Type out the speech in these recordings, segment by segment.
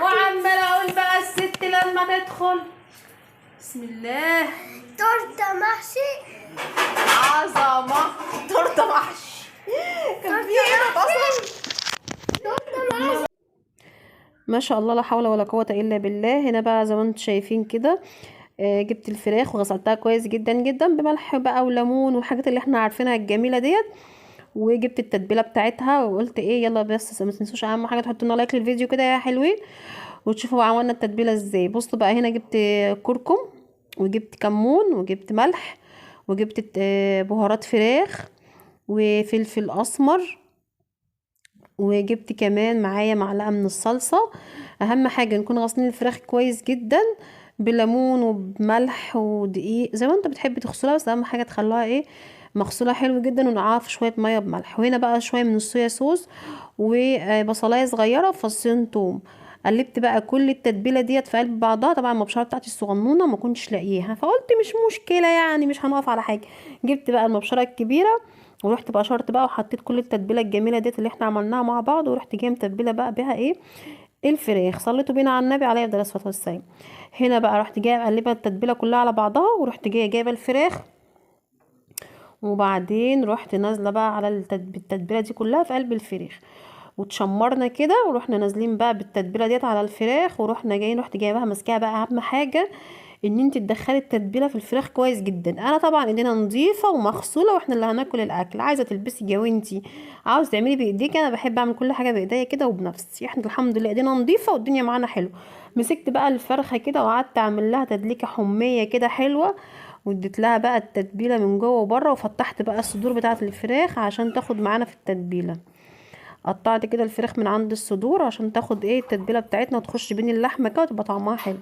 وعماله اقول بقى الست لما تدخل. بسم الله. تورته محشي. عظمه. تورته محشي. كان في ايه اصلا؟ ما شاء الله لا حول ولا قوة الا بالله. هنا بقى زي ما انتم شايفين كده، جبت الفراخ وغسلتها كويس جدا جدا بملح بقى وليمون والحاجات اللي احنا عارفينها الجميلة ديت، وجبت التتبيله بتاعتها وقلت ايه يلا بس ما تنسوش اهم حاجة تحطوا لنا like للفيديو كده يا حلوين، وتشوفوا عملنا التتبيله ازاي. بصوا بقى هنا جبت كركم وجبت كمون وجبت ملح وجبت بهارات فراخ وفلفل اسمر، وجبت كمان معايا معلقه من الصلصه. اهم حاجة نكون غاسلين الفراخ كويس جدا بليمون وبملح ودقيق زي ما انت بتحبي تغسلها، بس اهم حاجة تخلوها ايه مغسوله حلو جدا، ونقعها في شوية مية بملح. وهنا بقى شوية من الصويا صوص وبصلايه صغيرة وفصين توم. قلبت بقى كل التتبيله ديت في قلب بعضها. طبعا المبشره بتاعتي الصغنونه ما كنتش لاقيها، فقلت مش مشكلة يعني مش هنقف على حاجة. جبت بقى المبشره الكبيرة ورحت بقشرت بقى وحطيت كل التتبيله الجميلة ديت اللي احنا عملناها مع بعض، ورحت جاية متبله بقى بيها ايه الفراخ. صليتوا بينا على النبي عليه افضل الصلاة والسلام. هنا بقى رحت جاية مقلبه التتبيله كلها على بعضها، ورحت جاية جايبه الفراخ، وبعدين رحت نازله بقى على التتبيله دي كلها في قلب الفراخ، وتشمرنا كده ورحنا نازلين بقى بالتتبيله ديت على الفراخ، ورحنا جايين رحت جايباها ماسكاها بقى. اهم حاجة ان انت تدخلي التتبيله في الفراخ كويس جدا. انا طبعا ايدينا نظيفة ومغسوله واحنا اللي هناكل الاكل. عايزه تلبسي جوانتي، عاوز تعملي بايديك، انا بحب اعمل كل حاجة بايديا كده وبنفسي. احنا الحمد لله ايدينا نظيفة والدنيا معانا حلو. مسكت بقى الفرخه كده وقعدت اعمل لها تدليكه حمية كده حلوة، واديت لها بقى التتبيله من جوه وبره، وفتحت بقى الصدور بتاعه الفراخ عشان تاخد معانا في التتبيله. قطعت كده الفراخ من عند الصدور عشان تاخد ايه التتبيله بتاعتنا وتخش بين اللحمة كده وتبقى طعمها حلو.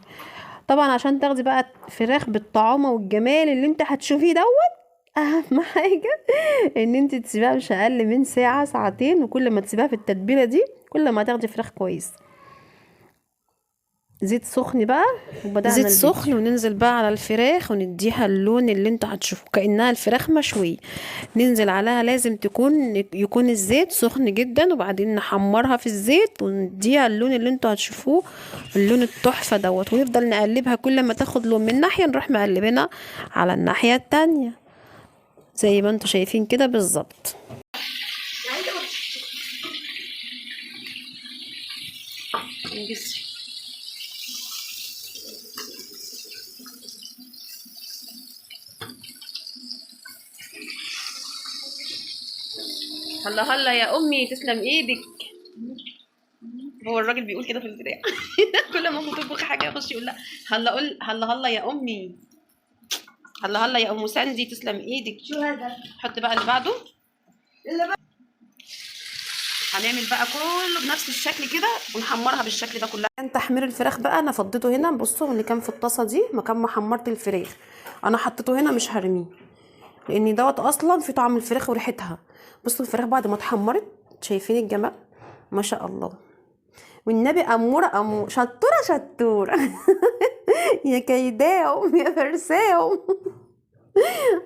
طبعا عشان تاخدي بقى فراخ بالطعامه والجمال اللي انت هتشوفيه دوت، اهم حاجة ان انت تسيبيها مش اقل من ساعة ساعتين، وكل ما تسيبيها في التتبيله دي كل ما هتاخدي فراخ كويس. زيت سخن بقى، وبدأنا زيت الفيديو. سخن، وننزل بقى على الفراخ ونديها اللون اللي انتوا هتشوفوه كأنها الفراخ مشوية. ننزل عليها، لازم يكون الزيت سخن جدا، وبعدين نحمرها في الزيت ونديها اللون اللي انتوا هتشوفوه، اللون التحفة دوت. ونفضل نقلبها كل ما تاخد لون من ناحية نروح مقلبينها على الناحية التانية زي ما انتوا شايفين كده بالظبط. انجزي. هلا هلا يا امي، تسلم ايدك. هو الراجل بيقول كده في البداية. كل ما امه تطبخ حاجة يخش يقول لها هلا، قول هلا هلا يا امي، هلا هلا يا ام ساندي، تسلم ايدك. شو هذا؟ حط بقى اللي بعده. هنعمل بقى كله بنفس الشكل كده ونحمرها بالشكل ده كلها. كان تحمير الفراخ بقى انا فضيته هنا، بصوا اللي كان في الطاسه دي مكان ما حمرت الفراخ انا حطيته هنا، مش هرميه لان دوت اصلا في طعم الفراخ وريحتها. بصوا الفراخ بعد ما اتحمرت، شايفين الجمال ما شاء الله. والنبي اموره امور، شطوره شطوره. يا كيداهم يا فرساهم.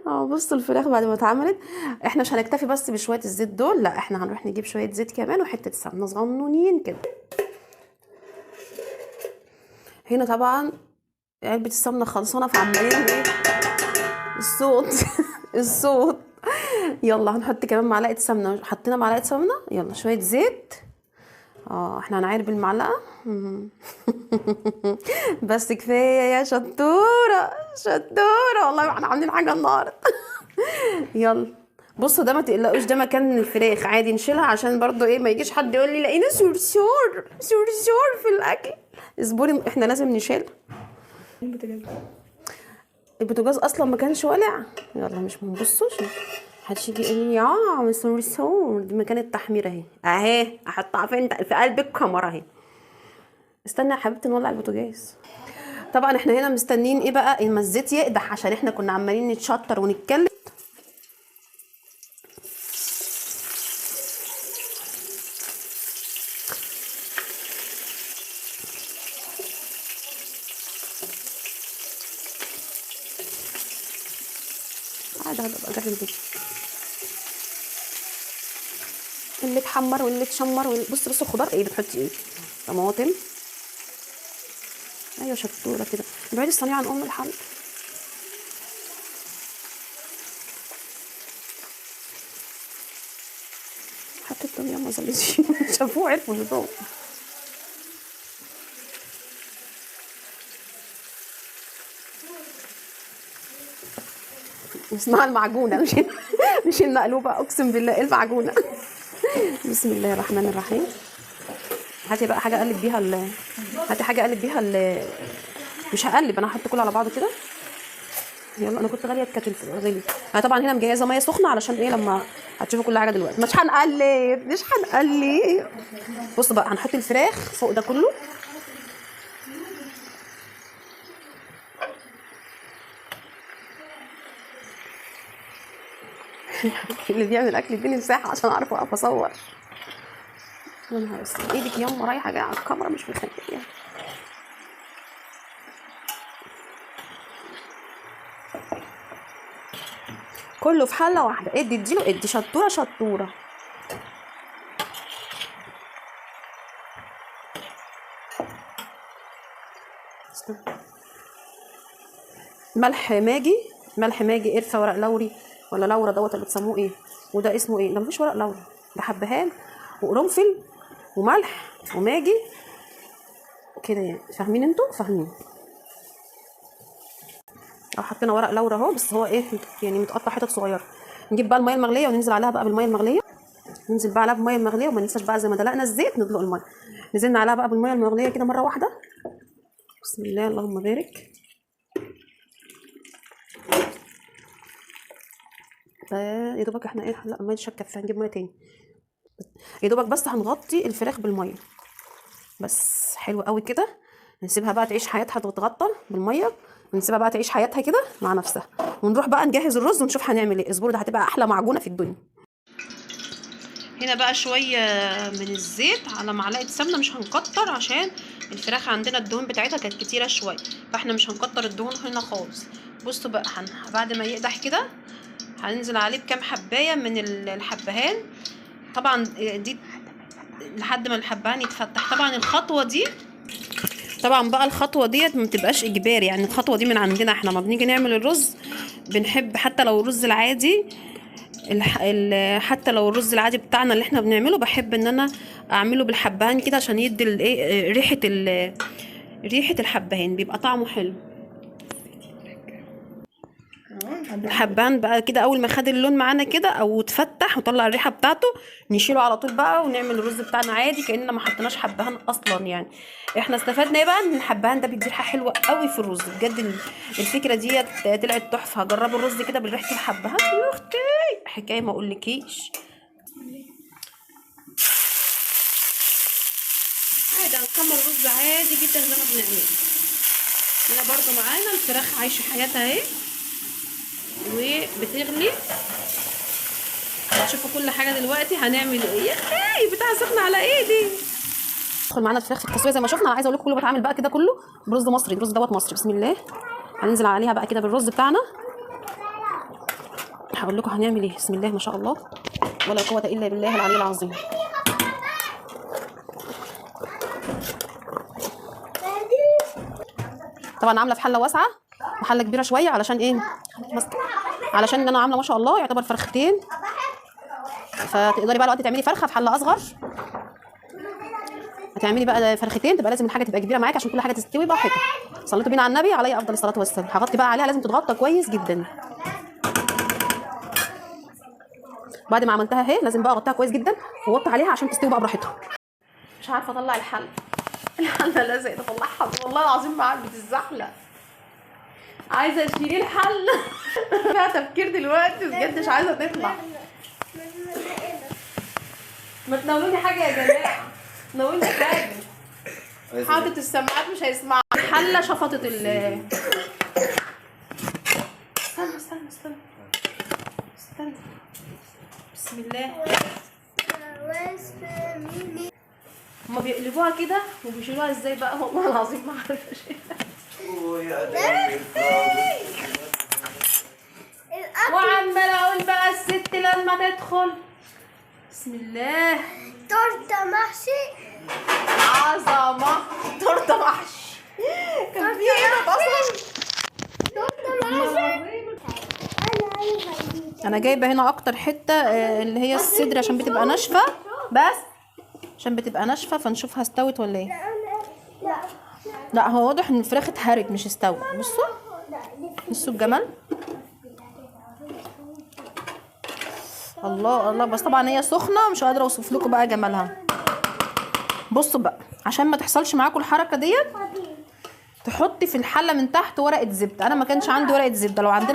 بصوا الفراخ بعد ما اتعملت، احنا مش هنكتفي بس بشوية الزيت دول، لا احنا هنروح نجيب شوية زيت كمان وحتة سمنه صغنونين كده. هنا طبعا علبة السمنة خلصانه، فعمالين ايه الصوت. الصوت. يلا هنحط كمان معلقه سمنه، حطينا معلقه سمنه، يلا شوية زيت. احنا هنعاير بالمعلقه. بس كفاية يا شطوره شطوره، والله احنا عاملين حاجة النهارده. يلا بصوا ده ما تقلقوش، ده مكان الفراخ عادي نشيلها عشان برضو ايه ما يجيش حد يقول لي لقينا صرصور صرصور في الاكل. اصبري احنا لازم نشيلها. البوتاجاز اصلا ما كانش والع. يلا مش مهم. بصوا محدش يجي يقول لي يا صرصور، دي مكان التحمير اهي اهي، احطها فين؟ في قلب الكاميرا اهي. استنى يا حبيبتي نولع البوتاجاز. طبعا احنا هنا مستنيين ايه بقى؟ اما الزيت يقدح، عشان احنا كنا عمالين نتشطر ونتكلم. عادي هبقى اجرب الفيديو. اللي اتحمر واللي اتشمر واللي بص الخضار ايه بتحطي ايه؟ طماطم، ايوه شطوره كده. بعيد الصينية عن ام الحل. حتى الدنيا ما ظلتش. شافوه عرفوا اللي فوق. اسمها المعجونه مش المقلوبة، اقسم بالله المعجونه. بسم الله الرحمن الرحيم. هاتي بقى حاجة اقلب بيها هاتي حاجة اقلب بيها مش هقلب، انا هحط كله على بعضه كده. يلا انا كنت غالية الكاتل غلي. انا طبعا هنا مجهزة مية سخنة علشان ايه، لما هتشوفوا كل حاجة دلوقتي. مش هنقلب مش هنقلب. بصوا بقى هنحط الفراخ فوق ده كله. اللي بيعمل اكل يديني مساحة عشان اعرف اقف اصور. يا نهار اسود، ايدك ياما رايحة جاية على الكاميرا مش مخليه. كله في حله واحدة. ادي اديله ادي، شطوره شطوره. ملح ماجي، ملح ماجي، قرفه، ورق لوري ولا لورا دوت اللي بتسموه ايه، وده اسمه ايه ده؟ مفيش ورق لورا، ده حبهان وقرنفل وملح وماجي كده يعني. فاهمين انتوا؟ فاهمين. او حطينا ورق لورا اهو، بس هو ايه يعني متقطع حتت صغيرة. نجيب بقى المية المغليه وننزل عليها بقى بالمية المغليه. ننزل بقى عليها بالمية المغليه، وما ننساش بقى زي ما دلقنا الزيت ندلق المية. نزلنا عليها بقى بالمية المغليه كده مرة واحدة. بسم الله اللهم بارك. يا دوبك احنا ايه، لا المية مش هتكفي، هنجيب مية تاني. يا دوبك بس هنغطي الفراخ بالمية بس. حلو قوي كده. نسيبها بقى تعيش حياتها، تتغطى بالمية، ونسيبها بقى تعيش حياتها كده مع نفسها. ونروح بقى نجهز الرز ونشوف هنعمل ايه. اصبروا، ده هتبقى احلى معجونه في الدنيا. هنا بقى شوية من الزيت على معلقه سمنه، مش هنكتر عشان الفراخ عندنا الدهون بتاعتها كانت كتيرة شوية، فاحنا مش هنكتر الدهون هنا خالص. بصوا بقى بعد ما يقدح كده هننزل عليه بكام حبايه من الحبهان. طبعا دي لحد ما الحبهان يتفتح. طبعا الخطوة دي، طبعا بقى الخطوة ديت ما بتبقاش اجباري، يعني الخطوة دي من عندنا احنا ما بنيجي نعمل الرز بنحب حتى لو الرز العادي حتى لو الرز العادي بتاعنا اللي احنا بنعمله، بحب ان انا اعمله بالحبهان كده عشان يدي الايه ريحه الحبهان، بيبقى طعمه حلو. الحبهان بقى كده اول ما خد اللون معانا كده او اتفتح وطلع الريحة بتاعته، نشيله على طول بقى ونعمل الرز بتاعنا عادي كاننا ما حطيناش حبهان اصلا. يعني احنا استفدنا ايه بقى؟ ان الحبهان ده بيدي ريحه حلوة قوي في الرز بجد. الفكرة ديت طلعت تحفة. جربوا الرز كده بالريحه الحبهان يا اختي، حكاية ما اقولكيش. عادي هنكمل الرز عادي جدا زي ما بنعمله. هنا برده معانا الفراخ عايشه حياتها اهي وبتغلي. هتشوفوا كل حاجة دلوقتي هنعمل ايه. يا اختي بتاع سخنة على ايدي. ادخل معانا الفراخ في التسوية زي ما شفنا. انا عايزه اقول لكم كله بتعمل بقى كده كله برز مصري، الرز دوت مصري. بسم الله. هننزل عليها بقى كده بالرز بتاعنا. هقول لكم هنعمل ايه. بسم الله ما شاء الله ولا قوة الا بالله العلي العظيم. طبعا عامله في حله واسعة وحله كبيرة شوية علشان ايه؟ بس علشان انا عامله ما شاء الله يعتبر فرختين، فتقدري بقى الوقت تعملي فرخة في حله اصغر. هتعملي بقى فرختين تبقى لازم الحاجة تبقى كبيرة معاك عشان كل حاجة تستوي براحتها. صليتوا بينا على النبي عليه افضل الصلاة والسلام. هغطي بقى عليها، لازم تتغطى كويس جدا. بعد ما عملتها اهي لازم بقى اغطيها كويس جدا واوطي عليها عشان تستوي بقى براحتها. مش عارفه اطلع الحلة، الحلة لازم اطلعها والله العظيم ما عارفه، بتتزحلق. عايزه اشيل الحلة فيها تفكير دلوقتي بجد، مش عايزه تطلع. ما تناولوني حاجة يا جماعة، ناولوني حاجة. حاطط السماعات مش هيسمع. الحلة شفطت ال استنى استنى استنى استنى. بسم الله. هما بيقلبوها كده وبيشيلوها ازاي بقى؟ والله العظيم ما عارفه اشيلها. وعماله اقول بقى الست لما تدخل. بسم الله. تورته محشي عظمه، تورته محشي. انا جايبه هنا اكتر حتة اللي هي الصدر عشان بتبقى ناشفة، بس عشان بتبقى ناشفة، فنشوفها استوت ولا ايه. لا لا هو واضح ان الفراخ اتهرت مش استوت. بصوا بصوا الجمال، الله الله. بس طبعا هي سخنة مش قادرة اوصف لكم بقى جمالها. بصوا بقى عشان ما تحصلش معاكم الحركة ديت، تحطي في الحلة من تحت ورقة زبدة. انا ما كانش عندي ورقة زبدة، لو عندنا